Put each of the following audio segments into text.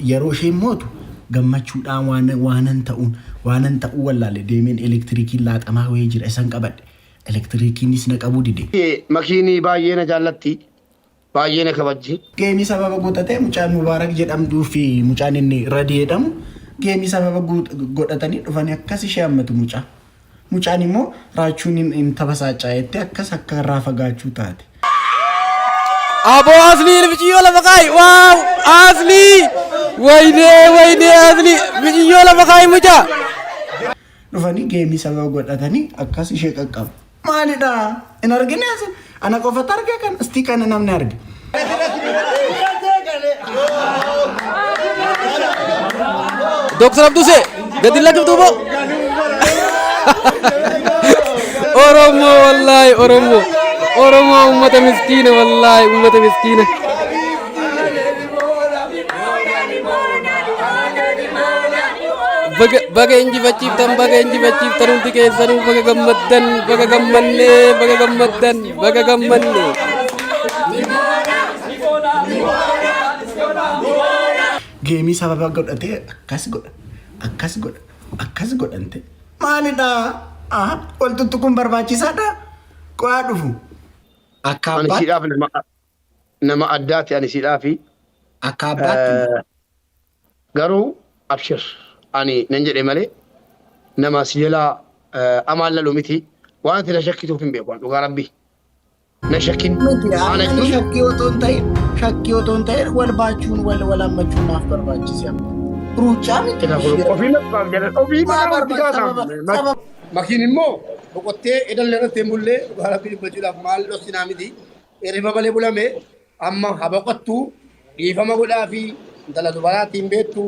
Yeroo isheen mootu gammachuudhaan waan waanan ta'uun waanan ta'uu wallaale deemeen elektirikiin laaxamaa wayii jira isan qabadhe. Elektirikiinis na qabuu dide. Makiinii baay'ee na jaallatti. Baay'ee na kabajji. Geemii sababa godhatee mucaan Mubaarak jedhamtuu fi mucaan inni Radii jedhamu geemii sababa godhatanii dhufanii akkas ishee hammatu mucaa. Mucaan immoo raachuun hin tabasaacaa jettee akkas akka irraa fagaachuu taate. Aboo Aslii miciyyoo lafa kaayi waaw Aslii waynee waynee Aslii miciyyoo lafa kaayi mucaa. Dhufanii geemii sababa godhatanii akkas ishee qaqqabu. Maalidha? Hin argine as ana qofatu arge kan istii kana namni arge. Dooktar Abdusee gadi lakkiftuu boo. Oromoo wallaahi Oromoo Oromoo uummata miskiina wallaahi uummata miskiina. Baga baga injifachiiftan baga injifachiiftan hundi keessanuu baga gammaddan baga gammannee baga gammaddan baga gammannee. Geemii sababa godhatee akkas godha akkas godha akkas godhante maalidha? Ah, wal tuttuquun barbaachisaadha? Qo'aa dhufu. Akka Ani abbaatti siidhaaf nama nama addaati ani siidhaafi. Akka abbaatti Garuu abshir ani nan jedhe malee nama si jalaa amaan lalu miti waan ati na shakkituuf hin beeku an dhugaa rabbii. Na shakkin. Miti Ana ani jechuun shakkii otoo hin ta'in shakkii otoo hin ta'in wal baachuun wal wal hammachuun maaf barbaachise amma? Ruuccaa miti Egaa kun ishee. ofii maqaaf jedhan ofii Maa maqaa walitti barbaachisa kaasaaf. sababa sababa Makiin immoo boqottee edallee irratti hin bullee dhugaa rabbii dubbachuudhaaf maal dhoksinaa miti. Hirriba malee bulame amma ha boqottu dhiifama godhaa fi intala dubaraatiin beektu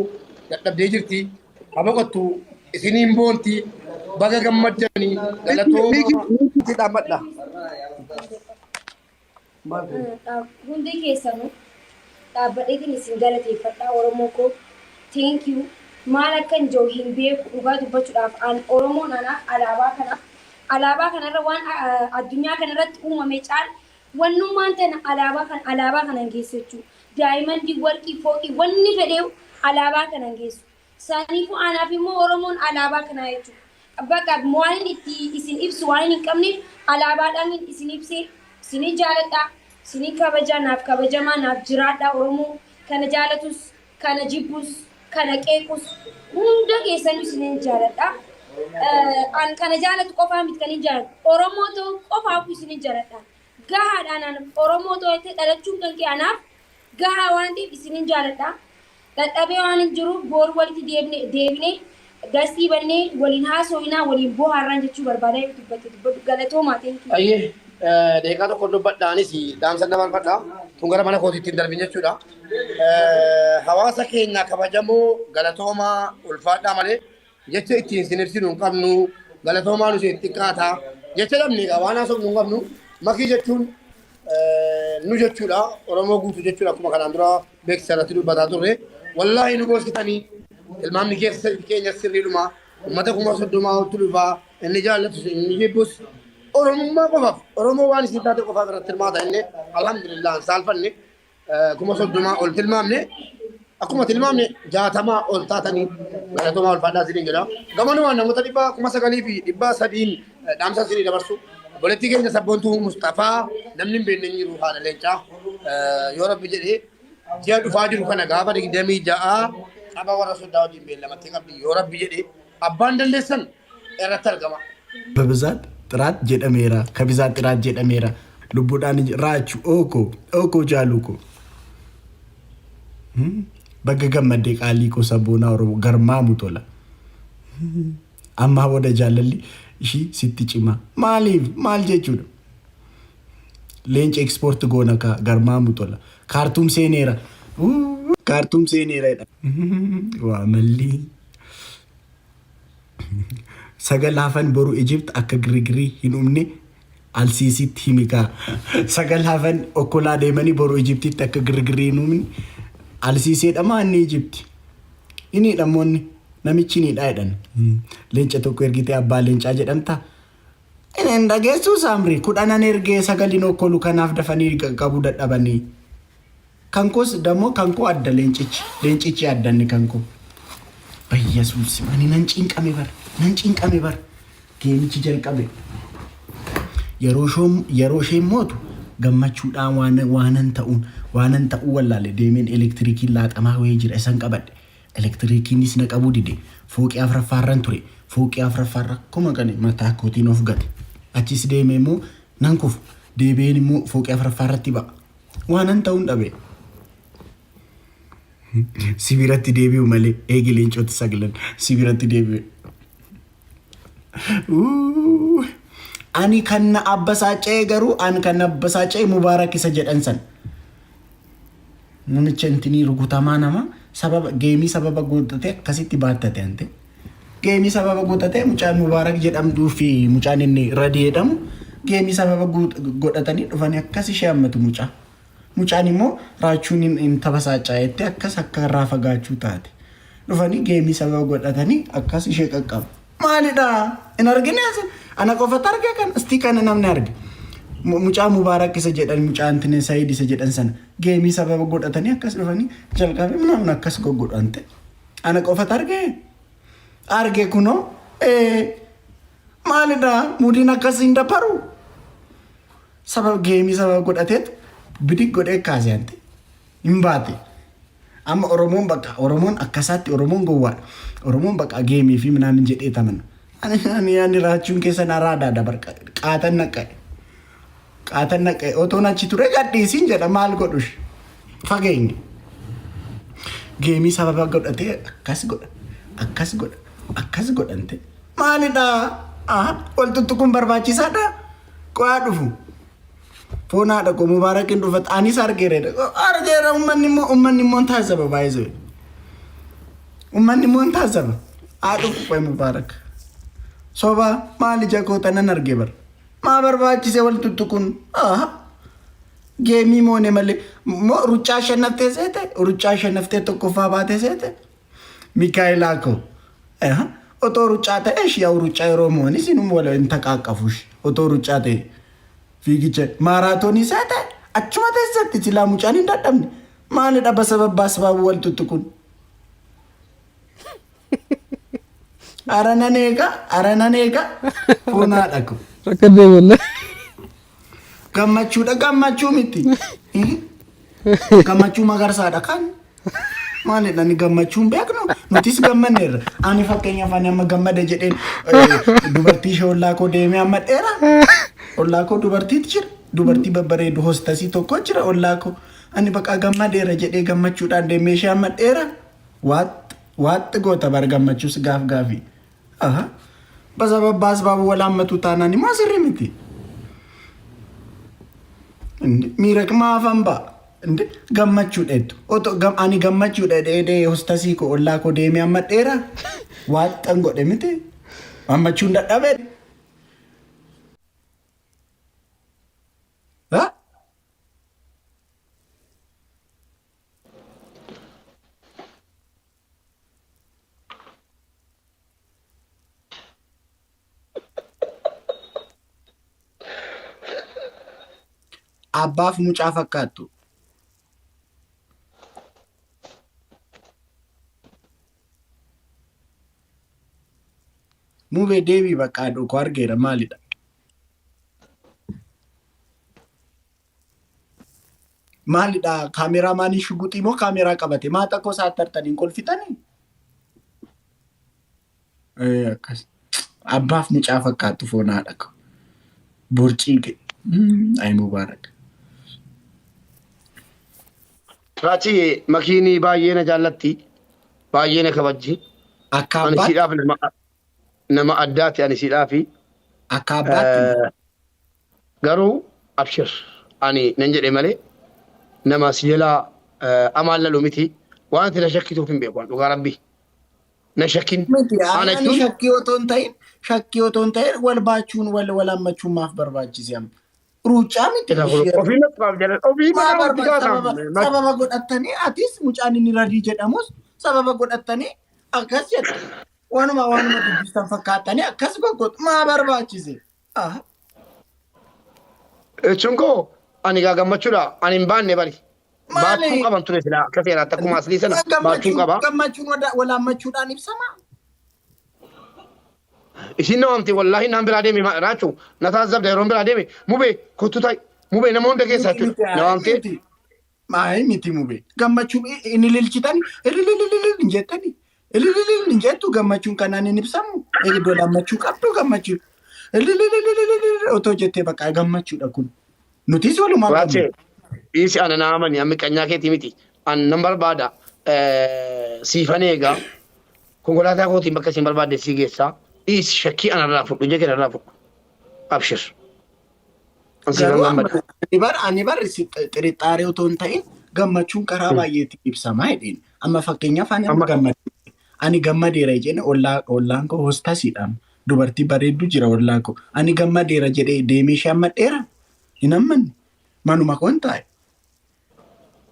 dadhabdee jirti. Ha boqottu isiniin boonti baga gammaddanii galatooma. Dhaammadha. Hundi keessanuu dhaabbadheetiin isin galateeffadha Oromoo koo. Thank you. Maal akkan jiru hin beeku dhugaa dubbachuudhaaf an Oromoon anaaf alaabaa kana alaabaa kanarra waan addunyaa kanarratti uumame caal wannummaan tana alaabaa kana alaabaa kana hin geessu jechuudha. Daayimandii, warqii, fooqii wanni fedhee alaabaa kana hin geessu. Saniifuu anaaf immoo Oromoon alaabaa kanaa jechuudha. Bakka waan itti isin ibsu waan hin qabneef alaabaadhaan isin ibsee isinin jaaladha, isinin kabaja, naaf kabajamaa, naaf jiraadha Oromoo kana jaalatus, kana jibbus, kana qeequs hunda keessanuu isinin jaaladha. An kana jaalatu qofaa miti kan hin jaaladhu. Oromoo ta'uu qofaafuu isinin jaaladha. Gahaadhaan an Oromoo ta'uu dhalachuun kan kee anaaf gahaa waan ta'eef isinin jaaladha. Dadhabee waan hin jiruuf boru walitti deebine deebinee gastii bannee waliin haasooyinaa waliin bohaarraan jechuu barbaada yoo dubbatte dubbadhu galatoomaa thank you. Ayyee daqiiqaa tokko dubbadha anis dhaamsa dabarfadha. Tun gara mana kootiitti hin darbin jechuudha. Hawaasa keenya kabajamoo galatoomaa ulfaadhaa malee jecha ittiin isin ibsinu hin qabnu galatoomaa nu isin xiqqaata jecha dhabne egaa waan haasofnu hin qabnu makii jechuun nu jechuudha Oromoo guutuu jechuudha akkuma kanaan dura beeksisa irratti dubbataa turre wallaahi nu boonsitanii tilmaamni keessa keenya sirriidhuma uummata 30,000 oltu dhufaa inni jaallatus inni jibbus Oromummaa qofaaf Oromoo waan isin taate qofaaf irratti hirmaata inni alhamdulillah hin saalfanne 30,000 ol tilmaamne akkuma tilmaamne 60 ol taatanii galatoomaa ulfaadhaa isiniin jedha. Gamanumaan namoota 9,300n dhaamsa isinii dabarsu. Obboleettii keenya sabboontuu Mustafaa namni hin beekne hin jiru haadha leencaa yoo rabbi jedhee ji'a dhufaa jiru kana gaafa 26 qaba warra soddaa wajjin beellamattee qabdi yoo rabbi jedhee abbaan dandeessan irratti argama. በብዛት ጥራት jedhameera ከብዛት ጥራት jedhameera lubbuudhaan raachu ooko ooko jaaluu koo baga gammaddee qaalii koo sabboonaa Oromoo garmaamu tola. Ammaa booda jaalalli ishii sitti cima. Maaliif maal jechuudha? Leenca export goona kaa garmaamu tola. Kaartuum seeneera. Kaartuum seeneera jedha. Waa malli. Sagal hafan boru Ijipt akka girgirii hin uumne Alsiisitti himi kaa. Sagal hafan okkolaa deemanii boru Ijiptitti akka girgirii hin uumne Alsiiseedha maa inni Ijipti. Inni hidhamoonni namichi ni hidhaa jedhan. Leenca tokko ergitee abbaa leencaa jedhamta. Inni hin dhageessuu saamri kudhanan ergee sagalin okkolu kanaaf dafanii qabuu dadhabanii. Kan koos dammoo kan koo adda leencichi. Leencichi adda inni kan koo. Bayyasuus ani nan cinqame bar. Nan cinqame bar. Geemichi jalqabe. Yeroo isheen mootu gammachuudhaan waanan ta'uun waanan ta'uu wallaale deemeen elektirikiin laaxamaa wayii jira isan qabadhe. Elektirikiinis na qabuu dide. Fooqii afuraffaarran ture. Fooqii afuraffaarra akkuma kan mataa kootiin of gate. Achis deemee immoo nan kufu. Deebi'een immoo fooqii afuraffaarratti ba'a. Waanan ta'uun dhabe. Sibiiratti deebi'u malee eegi leencoti saglan sibiiratti deebi'u. Ani kan na abbasaaca'e garuu ani kan na abbasaaca'e Mubaarak isa jedhan san. Namicha intinii rukutamaa nama sababa geemii sababa guuttatee akkasitti baattate ante. Geemii sababa guuttatee mucaan Mubaarak jedhamtuu fi mucaan inni Radii jedhamu geemii sababa godhatanii dhufanii akkas ishee hammatu mucaa. Mucaan immoo raachuun hin tabasaaca'etti akkas akka irraa fagaachuu taate. Dhufanii geemii sababa godhatanii akkas ishee qaqqabu. Maalidha? Hin argine as? Ana qofatu arge kan istii kana namni arge. Mucaa Mubaarak isa jedhan mucaa Antine Sayid isa jedhan sana geemii sababa godhatanii akkas dhufanii jalqabe namni akkas goggodhante. Ana qofatu arge? Arge kunoo maalidha? Mudiin akkas hin dabaru? Sababa geemii sababa godhateetu bidig godhee kaase ante. Hin baate. Amma Oromoon bakka Oromoon akkasaatti Oromoon gowwaadha. Oromoon bakka geemii fi minaamin jedhee tamana. Ani raachuun keessa na raadaadha barqa qaatan naqqa'e. Qaatan naqqa'e otoon achi ture gadhiisiin jedha maal godhush. Fageenya. Geemii sababa godhatee akkas godha. Akkas godha. Akkas godhante. Maalidha? Wal tuttuquun barbaachisaadha. Qo'aa dhufu. Foon haadha koo Mubaarakin dhufat anis argeera. Argeera uummanni immoo hin taasisaba baay'isee. Uummanni immoo hin taasisaba. Haa dhufu qoy Mubaarak. Soba maal ija koo tanan arge bara. Maa barbaachise wal tuttuquun? Geemii moone malee moo ruccaa shannaftee seete? Ruccaa shannaftee tokkoffaa baate seete? Mikaa'elaa koo. Otoo ruccaa ta'e ishii yaa'u ruccaa yeroo moonis inuma wal hin taqaaqqafush. Otoo ruccaa ta'e fiigicha maaraatoonii seete achuma teessatti silaa mucaan hin dadhabne. Maalidha basababba asbaabu wal tuttuquun? Ara nan eega, ara nan eega. Foon haadha koo. Rakkannee wallee. Gammachuudha gammachuu miti. Gammachuu magarsaadha kan. Maalidha ni gammachuun beeknu nutis gammanneerra. Ani fakkeenyaaf ani amma gammada jedheen dubartii ishee ollaa koo deemee amma dheera. Ollaa koo dubartiitu jira. Dubartii babbareedu hostasii tokko jira ollaa koo. Ani bakka gammadeera jedhee gammachuudhaan deemee ishee amma dheera. Waaxi goota bar gammachuus gaaf gaafii. Aha. Basababba asbaabu wal hammatu taanaan immoo sirrii miti. Miira maafan ba'a. Inde gammachuudha jettu. Otoo ani gammachuudha dheedhee hostasii koo ollaa koo deemee amma dheera. Waaxxan godhe miti. Gammachuun dadhabe. Ha? Abbaaf mucaa fakkaattu. Mubee deebii bakka haadha koo argeera maalidha? Maalidha kaameeraa maanii shuguxii moo kaameeraa qabate? Maa xakkoo isaa tartaniin kolfitanii? Akkas. Abbaaf mucaa fakkaattu foon haadha koo. Borcii ga'e. Ay Mubaarak. Raachi makiinii baay'ee na jaallatti. Baay'ee na kabajji. Akka Ani abbaatti siidhaaf nama addaati ani siidhaafi. Akka abbaatti Garuu abshir ani nan jedhe malee nama si jalaa amaan lalu miti. Waan ati na shakkituuf hin beeku an dhugaa rabbi. Na shakkin. Miti Ana ani jechuun shakkii otoo hin ta'in shakkii otoo hin ta'in wal baachuun wal hammachuun maaf barbaachise amma? Ruuccaa miti ishee ofii naqaaf jala ofii maa maqaa walitti barbaachisa kaasaaf. sababa godhattanii atis mucaan inni radii jedhamus sababa godhattanii akkas jedha. Waanuma dubbistan fakkaattanii akkas goggotu maa barbaachise? Ah. Jechuun koo ani gaa gammachuudha ani hin baanne bari. Baachuu Maali? Qaban ture silaa akka seeraatti akkuma aslii sana baachuu qaba. Gammachuun walaammachuudhaan ibsama. Isin na waamte, wallaahi naan biraa deeme raachuu na taasisabda. Yeroon biraa deeme mubee kottu ta'i, mubee nama hunda keessaa jechuudha na waamte. Maayii miti mube. Gammachuun inni ililchitani ililililil hin jettani. Ilililil hin jettu, gammachuun kanaan hin ibsamu. Iddoo lammachuu qabdu gammachuu. Ililililil otoo jettee bakka gammachuudha kun. Nutis walumaa Raachee gammadna. Dhiisi, ana na amani, amma qanyaa keetii miti. An nan barbaada, siifan eegaa, konkolaataa kootiin bakka isin barbaadde sii geessaa. Dhiisi, shakkii anarraa fudhu, ija kee narraa fudhu. Abshir. An siifan Garuu amma gammada. ani bar xirixxaaree otoo hin ta'in gammachuun karaa baay'eetiin ibsamaa jedheen. Amma fakkeenyaaf ani amma Amma gammadeera. Ani gammadeera jedheen, ollaan koo hostasiidha. Dubartii bareeddu jira ollaa koo. Ani gammadeera jedhee deemee ishee hammadheera. Hin hammanne. Manuma koon taa'e.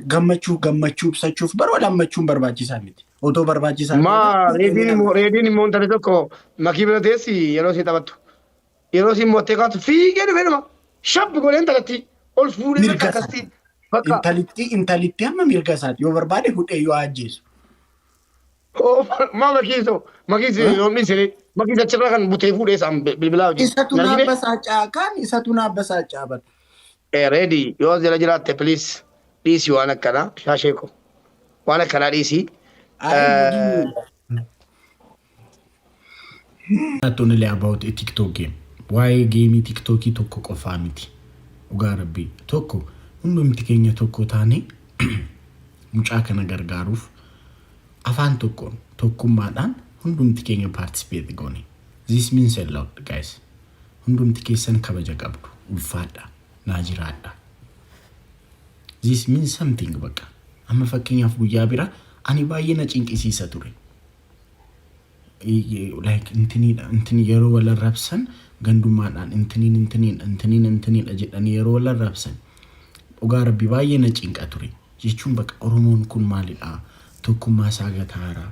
Gammachuu ibsachuuf bara wal hammachuun barbaachisaa miti. Otoo barbaachisaa Maa reediin immoo intalli tokko makii bira teessi yeroo ishee taphattu. Yeroo isheen mo'attee kaatu fiigee dhufee dhuma shabbi godhee intalatti ol fuudhee Mirga bakka akkasitti bakka. Intalitti amma mirga isaati. Yoo barbaade hudhee yoo ajjeesu. Maa makiisoo makiis yoom dhiisee makiis achirraa kan butee fuudhee isaan bilbilaa hojii. Isatu Nargine? naabbasaa kaan isatu naabbasaa caaban. Reedi, yoo as jala jiraatte, please dhiisi waan akkanaa, shaashee ko waan akkanaa dhiisi. Not only about a TikTok game. Waa'ee game TikTokii tokko qofaa miti. Dhugaa rabbii. Tokko hundumti keenya tokko taane mucaa kana gargaaruuf afaan tokkoon tokkummaadhaan hundumti keenya participate goone. This means a lot, guys. Hundumti keessan kabaja qabdu. Ulfaadha. Naa jiraadha. This means something bakka. Amma fakkeenyaaf guyyaa bira ani baay'ee na cinqisiisa ture. Like intiniidha, intini yeroo wal arrabsan gandummaadhaan intiniin intiniidha, intiniin intiniidha jedhanii yeroo wal arrabsan dhugaa rabbi baay'ee na cinqa ture. Jechuun bakka Oromoon kun maalidha, tokkummaa isaa gataara,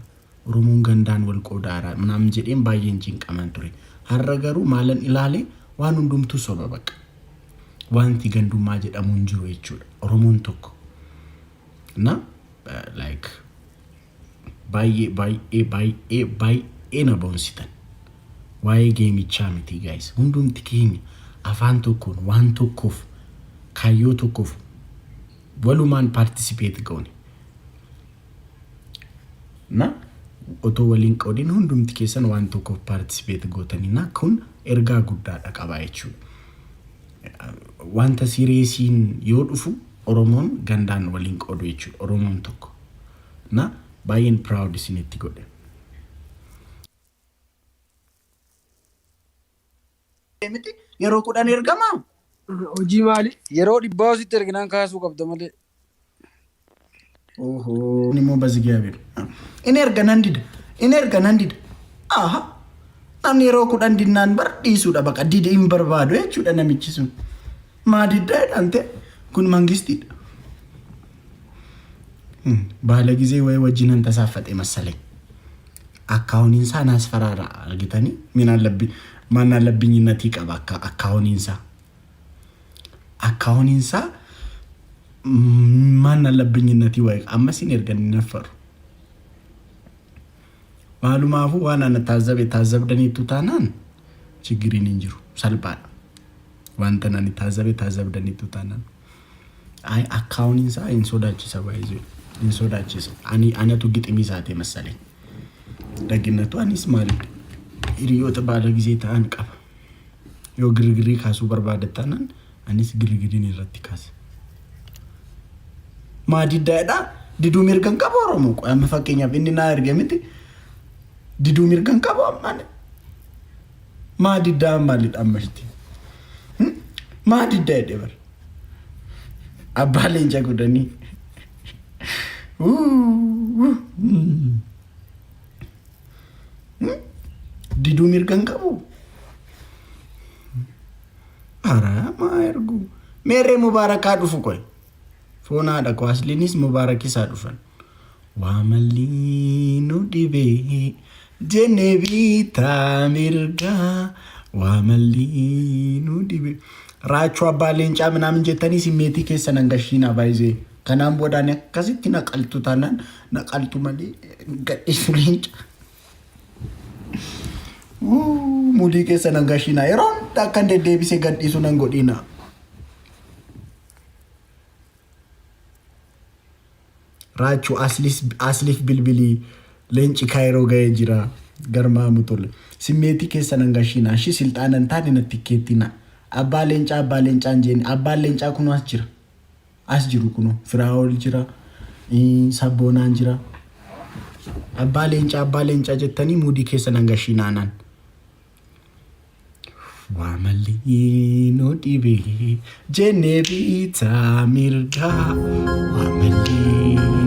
Oromoon gandaan wal qoodaara ምናምን jedheen baay'een cinqaman ture. Har'a garuu maalan ilaale? Waan hundumtuu soba, bakka wanti gandummaa jedhamu hin jiru jechuudha. Oromoon tokko na like baay'ee baay'ee baay'ee baay'ee na boonsitan. Waa'ee gamichaa miti, guys. Hundumti keenya afaan tokkoon waan tokkoof, kaayyoo tokkoof walumaan participate goone na otoo waliin qoodin hundumti keessan waan tokkoof participate gootanii na kun ergaa guddaadha qaba jechuudha. Wanta seriousiin yoo dhufu Oromoon gandaan waliin qoodu jechuudha. Oromoon tokko. Na baay'een proud isinitti godhe. Miti yeroo 10 ergamaa? Hojii maali? Yeroo 100 sitti erginaan kaasuu qabda malee. Ohoo. Inni immoo በእግዚአብሔር inni erga nan dida. Inni erga nan dida. Aha. Namni yeroo 10 dinnaan bar dhiisuudha, baqa dide hin barbaadu jechuudha namichi sun. Maa diddaa jedhan ta'e kun mangistiidha. ባለ ጊዜ ወይ wajjinan ተሳፈጠ መሰለኝ። Akkaawuniinsaa naas faraara argitanii min አለብኝነት qaba akkaawuniinsaa. Akkaawuniinsaa ማን አለብኝነት ወይ ammas hin ergan hin naffaru. Maalumaafuu waan ana taazzabe taazzabdaniitu taanaan chigiriin hin jiru, salphaadha. Wanta ani taazzabe taazzabdaniitu taanaan. Ay, akkaawuniinsaa hin sodaachisa, baay'ee hin sodaachisa. Ani anatu giximii isaate መሰለኝ. ደግነቱ anis maali hiriyoota baala gisee ta'an qaba. Yoo girgirii kaasuu barbaada taanaan anis girgiriin irratti kaasa. Maa diddaadha? Diduu mirga hin qabu Oromoo. Qoy, amma fakkeenyaaf inni naa erge miti. Diduu mirga hin qabu ammaan. Maa diddaa maalidha ammashti? Maa diddaa jedhee bara. Abbaa leenca godhanii. Diduu mirga hin qabu. Ara maa ergu? Meerree Mubaarakaa dhufu qoy. Foon haadha koo asliinis Mubaarakisaa dhufan. Waa malli nu dhibee jennee biitaa mirgaa, waa malli nu dhibee. Raachuu abbaa leencaa ምናምን jettanii simmeetii keessa nan gashiinaa baay'isee. Kanaan booda ani akkasitti naqaltu taanaan naqaltu malee gadhiisu leenca. Mudii keessa nan gashiinaa yeroo hunda akkan deddeebisee gadhiisu nan godhiinaa. Raachuu Asliif bilbilii leenci kaayiroo ga'ee jira garmaamu tole. Simmeetii keessa nan gashiinaa ishii silxaana hin taane natti keettinaa. Abbaa leencaa abbaa leencaa hin jeeni abbaan leencaa kunoo as jira. As jiru kunoo Firaa'ol jira Sabboonaan jira. Abbaa leencaa abbaa leencaa jettanii muudii keessa nan gashiinaa naan. Waa malli nu dhibe jennee bitaa mirgaa. Waa malli.